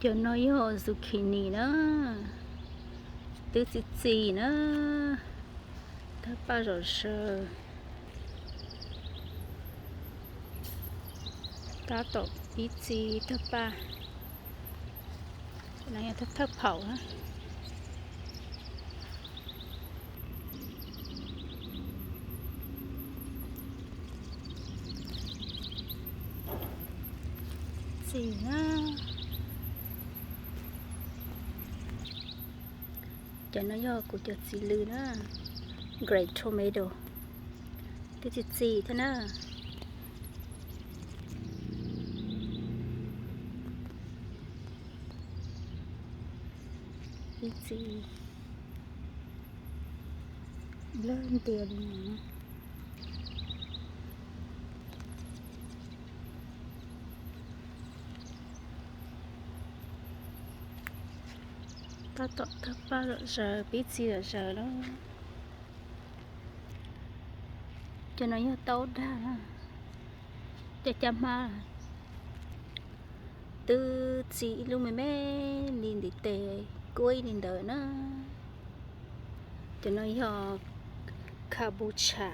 Cov no yog zucchini na, twb txi txiv na, tawg paj zom zaws. Tab tom pib txi tawg paj, no yog thawj phaum na. Txiv na. Cov no yog kuv cov txiv lws na, grape tomato, twb txi txiv thiab na. Ib txi nplawg ntias li no. Tab tom tawg paj zom zaws, pib txi zom zaws lawm. Cov no yog taub dag, cov caj hmab twb txi ib lub me me li ntiv tes kuab ib li ntawd na. Cov no yog kabucha,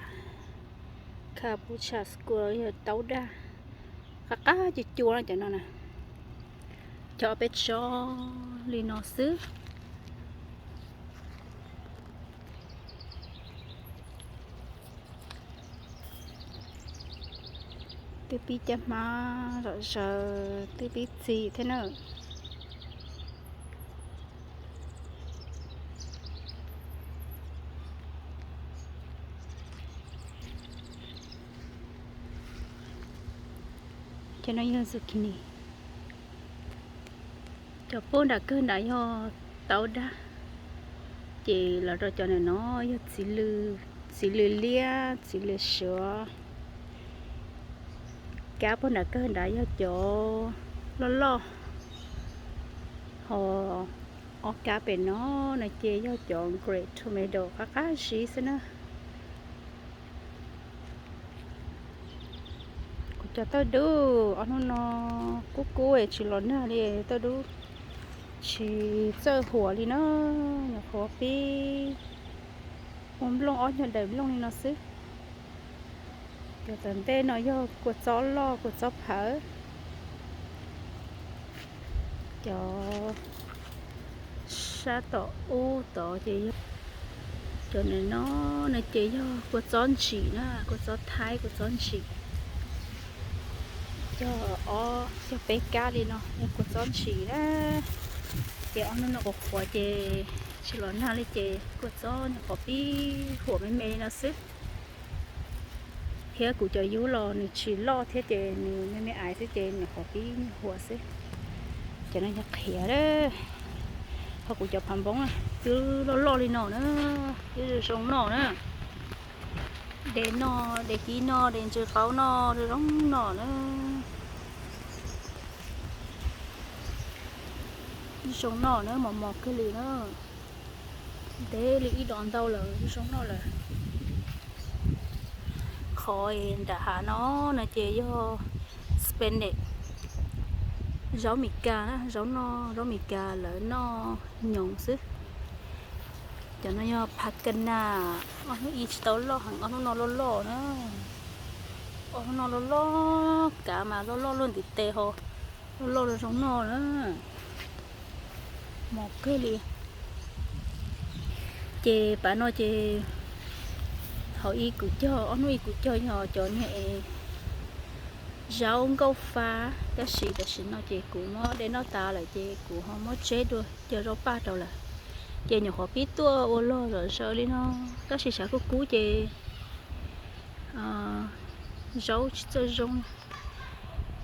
kabucha squash yog taub dag, qab qab cua cua na cov no na. Cov peb tsob li no xwb. Twb pib caj hmab zom zaws, twb pib txi thiab na. Cov no yog zucchini. Cov puag nram kawg nrad yog taub dag, ces los rau cov ntawm no yog txiv lws liab, txiv lws suav. Kab puag nram kawg nrad yog cov loj loj, ho ob kab pem no no ces yog cov grape tomato qab qab zib xwb na. Kuv cov tawj dub ob hnub no kub kub tsis los nag li, tawj dub tsis txawj huam li na, nyuam qhuav pib ua nplooj ob nyuag daim nplooj li no xwb. Cov tom ntej no yog kua txob loj kua txob phawv. Cov sab tom ub tod ces yog, cov ntawm no no ces yog kua txob ntsim na, kua txob thaib kua txob ntsim. Cog ob cog peb kab li no yog kua txob ntsim na. Ces ob hnub no qhuav qhuav ces tsis los nag li ces kua txob nyuam qhuav pib huam me me li no xwb. Thiab kuv cov yub los nws tsis loj thiab ces nws me me aiv xwb ces nyuam qhuav pib huam xwb. Cov no yog qhiav, ho kuv cov phav npoob twb loj loj li no na, twb zoo zoo noj na. De noj, de kib noj, de ntsis qaub noj, zoo zoo noj na. Zoo noj na, mos mos kawg li na. Ntev li ib dos ntau lawm, zoo noj lawm. Qhov nram hav no no ces yog spinach, zaub Mes Kas na, zaub no, zaub Mes Kas lawv noj nyoos xwb. Cov no yog phas kas nas, ob hnub ib tsis tau loj heev, ob hnub no loj loj na. Ob hnub no loj loj, kav mas loj loj luaj ntiv tes ho, loj loj zoo noj na. Mos kawg li. Ces pas no ces thaum ib kuv cog, ob hnub ib kuv cog yog cov niag zaub nkauj fa, tab sis tam sim no ces kuv muab de noj tas lawm ces kuv ho muab tseb dua cog zaub paj rau lawm. Ces nyuam qhuav pib tuaj ua log zom zaws li no, tab sis tshav kub kub ces zaub tsis txawj zoo.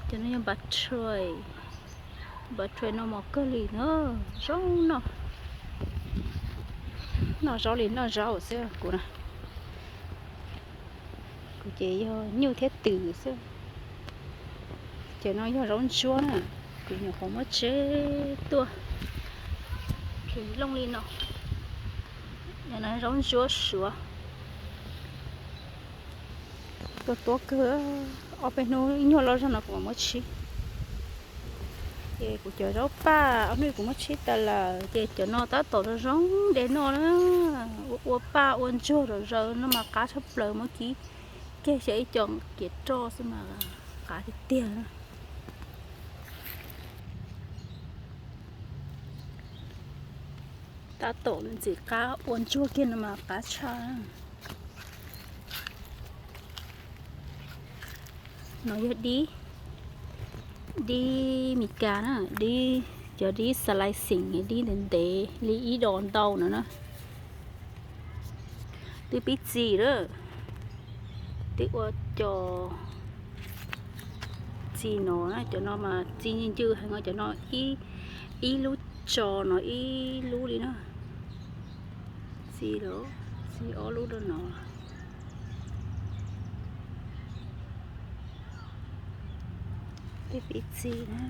Cov no yog npav tray, npav tray no mos kawg li na, zoo noj. Noj zaub li noj zaub xwb kuv na. Kuv ces yog nyuj thiab twm xwb. Ces no yog zaub ntsuab na, kuv nyuam qhuav muab tseb tuaj, looj li no. Yog no zaub ntsuab suav. Tuaj tuab kawg, ob peb hnub ib nyuag loj zog no kuv mam muab tsib. Ces kuv cov zaub paj ob hnub kuv muab tsib tas lawm, ces cov no tab tom zoo zoo de noj na. Ua, ua paj ua ntsuag zom zaws no mas qab tshaj plaws, muab kib kiag xyaw ib co kiav roj xwb mas qab tiag tiag. Tab tom ntxim qab ua ntsuag kiag no mas qab tshaj. No yog dib, dib Mis Kas na, dib, cov dib xalais xeem, dib ntev ntev li ib dos ntau no na. Twb pib txi lawm, twb ua co txi no na, cov no mas txi ncw ncw heev os, cov no ib lub tso no ib lub li na. Txi lawm, txi ob lub rau no. Twb pib txi na,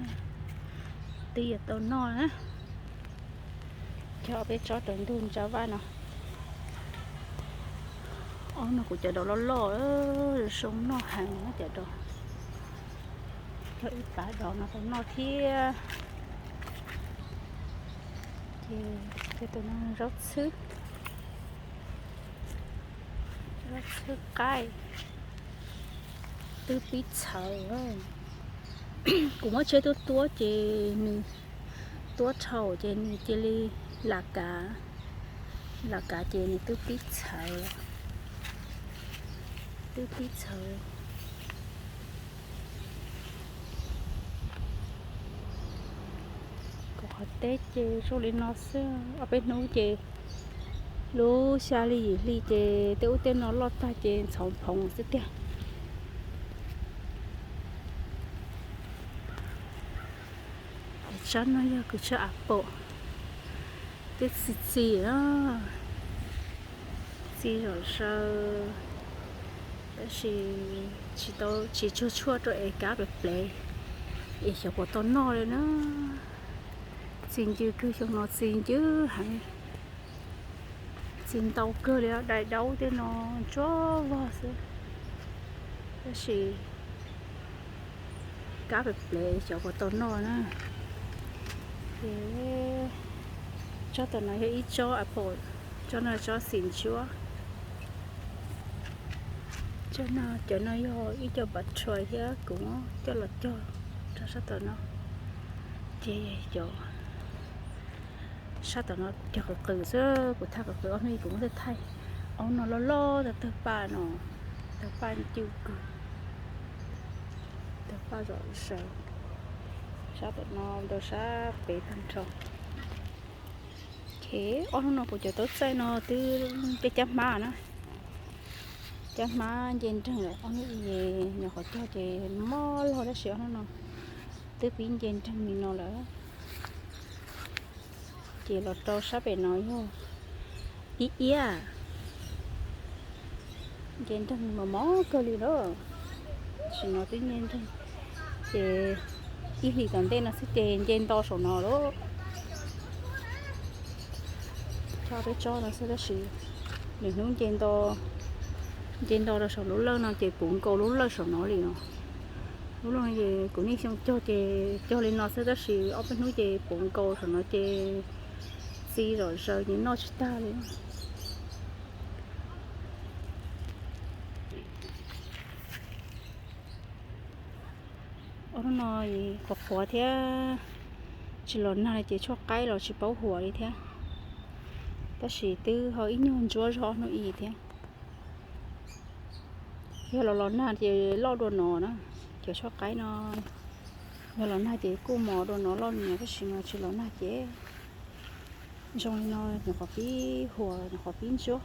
twb yuav tau noj na. Cog peb tsob rau ntug ntsa vaj no. Ob no kuv cov daus loj loj, zoo noj heev na cov daus. Cog ib pab daus no tau noj thiab. Ces cov tus no zaub txhwb, zaub txhwb qaib, twb pib txhawv. Kuv muab tsheb tuab tuab ces nws tuab dhau ces nws cia li lam kav, lam kav ces nws twb pib txhawv, twb pib txhawv. Kuv qhov teb ces zoo li no xwb, ob peb hnub ces lub xya hli yim hli ces tej ub tej no loj tag ces ntxhov phoov xwb tiag. Tsab no yog kws tsab apple, twb txi txi, txi zom zaws, tab sis tsis tau, tsis tsuag tshuaj rau es kab plev plev es xyov puas tau noj li na. Txi ncw kawg, xyoo no txi ncw heev. Txi ntau kawg li, dai daub tej no ntsuab vog xwb, tab sis kab plev plev xyov puas tau noj na. Ces tsob tom no yog ib tsob apple, tsob no tsob xim ntsuab. Tsob no, cov no yog ib co butter thiab kuv coj los cog rau sab tom no. Ces cov sab tom no cog qws qws xwb, kuv thaij qws qws ob hnub kuv muab thaij. Ob no loj loj tag, tawg paj no, tawg paj ncw kawg, tawg paj zom zaws. Sab tom no ntau sab pem tag nrho. Ob hnub no kuv cov taub txaij no twb cab cab hmab na, cab hmab nce nreeg lawm. Ob hnub ib nyuam qhuav cog ces mob log tab sis ob hnub no twb pib nce nreeg li no lawm. Ces los rau sab pem no yog ib iab, nce nreeg mos mos kawg li lawm. Tam sim no twb nce nreeg, ces ib hlis tom ntej no xwb ces nce nto saum no lawm. Tsob peb tsob no xwb tab sis lwm hnub nce nto, nce nto rau saum lub lawj no ces puv nkaus lub lawj saum no li no. Lub lawj no ces kuv niaj xyoo cog ces cog li no xwb tab sis ob peb hnub ces puv nkaus saum no ces txi zom zaws ces noj tsis tag li. Ob hnub no qhuav qhuav thiab, tsis los nag li ces tshuaj qaib los tsis paub huam li thiab. Tab sis twb ho ib nyuag ntsuab zog ob hnub ib thiab. Yog los los nag ces loj dua no na, cov tshuaj qaib no yog los nag ces kuj mos dua no loj li no tab sis mas tsis los nag ces zoo li no nyuam qhuav pib huam nyuam qhuav pib ntsuab.